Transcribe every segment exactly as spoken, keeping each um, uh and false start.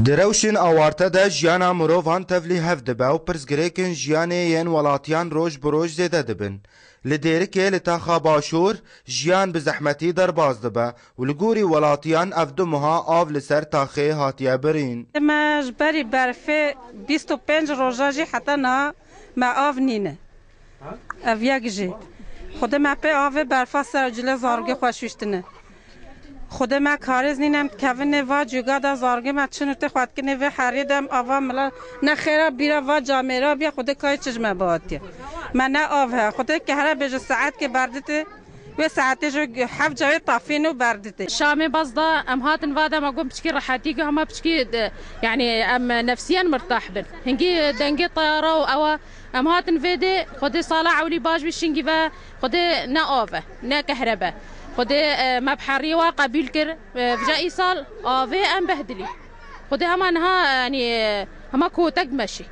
Di rewşên awarte de jiyana mirovan tevlî hev dibe û pirsgirêkên jiyanê yên welatiyan roj bi roj zêde dibin. Li Dêrikê li taxa Başûr jiyan bi zehmetî derbas dibe û li gorî welatiyan ev du meha av li ser taxê hatiye birîn. Me ji berî berfê bîst û pênc roja jî heta niha me av nîne. Ev yek jî. Xwedê me pê avê berfa ser cilê zarokê xwe şûştine. Xwedê me karêz nîne, em dikevin nê va cûga de zarokê me çin û tê xwe dikin nê vê heriyê de em ava mila ne xêra bîra va camêra biya Xwedê kayê çi ji me bihatiye. Me ne av he. Xwedê kehre bêje saetkê berditê. Wê saetê ji heft cawê tafîn û berditê. Şamê baz da em hatin va de me got piçkî rehetî got hema piçkî de, yanî em nefsiyen mirtah bin. Hingî dengê teyara û ewa em hatin vê dê Xwedê sala ewlî baş bî şingî ve Xwedê ne av e, ne kehrebe. Xwedê, e, me bi heriyê wa qebûl kir. E, vija îsal avê em behdilî. Xwedê hema niha, yanî, e, hema kotek meşî.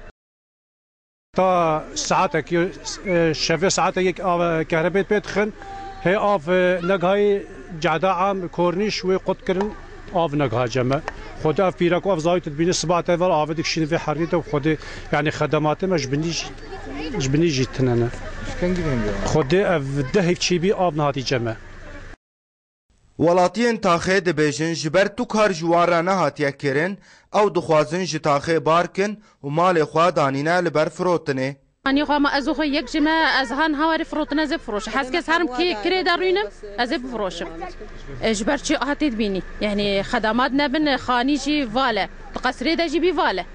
Ta saetekî, e, şevê saetekî av, e, kehrebê pê dixin. Hê av, e, negihayî cehda am kornîş wê qut kirin, av negiha ceme. Xwedê ev pîrek û ev zayî tu dibînî siba te ver avê dikişînî vê herî de û Xwedê, yanî xedematê me ji binî jî, ji binî jî tine ne. Xwedê ev dehê çî bî av nehatî ceme. Welatiyên taxê dibêjin ji ber tu kar ji wan re nehatiye kirin, ew dixwazin ji taxê bar kin û malê xwe danîne li ber firotinê. Anî xwe ma ez û xwe yek ji me ez han hawarê firotine ez ê bifiroşim. Hez kes herim kê kirê de rûnim ez ê bifiroşim. E, ji ber çi hatê dibînî? Yanî xedamat nebin, xanî jî vale. Di qesrê de jî bî vale.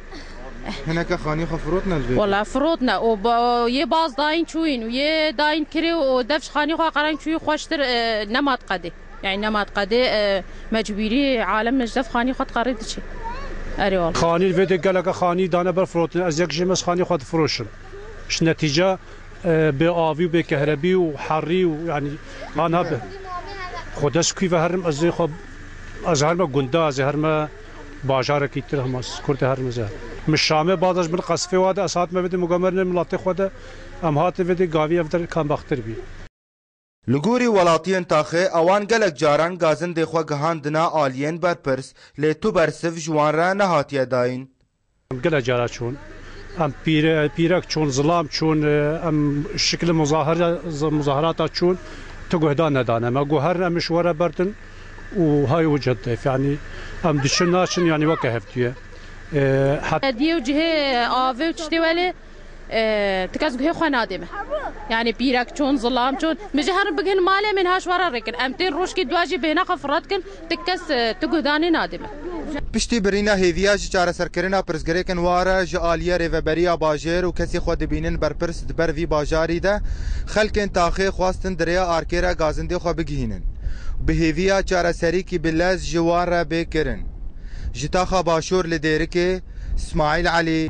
Hineke xanî xwe firotine li vê? Wala firotine. O ba-, yê baz dayîn çûyîn û yê dayîn kirê û dev ji xanî xwe qerayîn çûyî xweştir, e, nemat qedê. Yani nemat qedê, e, mecbûrî alem ji dev xanî xwe diqerî diçî. Erê wala. Xanî vê de geleke xanî dane ber firotine. Ez yek jê me xanî xwe difiroşim. Ji netîca, e, bê avî û bê kehrebî û herî û yani anha be. Xwe dest kû ve herim ez ê xwe, ez herme gunda, ez ê herme bajarekî tir hema kurtê herme ze. Min Şamê baz ez min qesfê wa de ez hatime vê de mugamerine milatê xwe de em hatê vê de gavî ev der kam baxtir bî. Li gorî welatiyên taxê, ewan gelek caran gazindê xwe gihandine aliyên berpirs, lê tu bersiv ji wan re nehatiye dayîn. Em gelek cara çûn. Em pîre-, pîrek çûn, zilam çûn, em şikli muzahara-, muzaharata çûn, tu guhdan nedane. Me got herin em ji we re berdin û hay û cedde. Yanî em diçin naçin, yanî weke hevdû ye. E, het- Hediye û cihê avê û tiştê welê, e, ti kes guhê xwe nadê me. Yani pîrek çûn, zilam çûn. Min ji herin bighin malê min ha ji we re rêkin. Em tên rojkî dua jî bêhna xwe firat kin, ti kes, e, tu guhdanê nadê me. Piştî birîna hêviya ji çareserkirina pirsgirêkên wa re ji aliyê rêveberiya bajêr û kesê xwe dibînin berpirs di ber vî bajarî de, xelkên taxê xwestin di rêya arkê re gazindê xwe bigihînin. Bi hêviya çareserîkî bi lez ji wan re bê kirin. Ji taxa Başûr li Dêrikê, Smaîl Elî.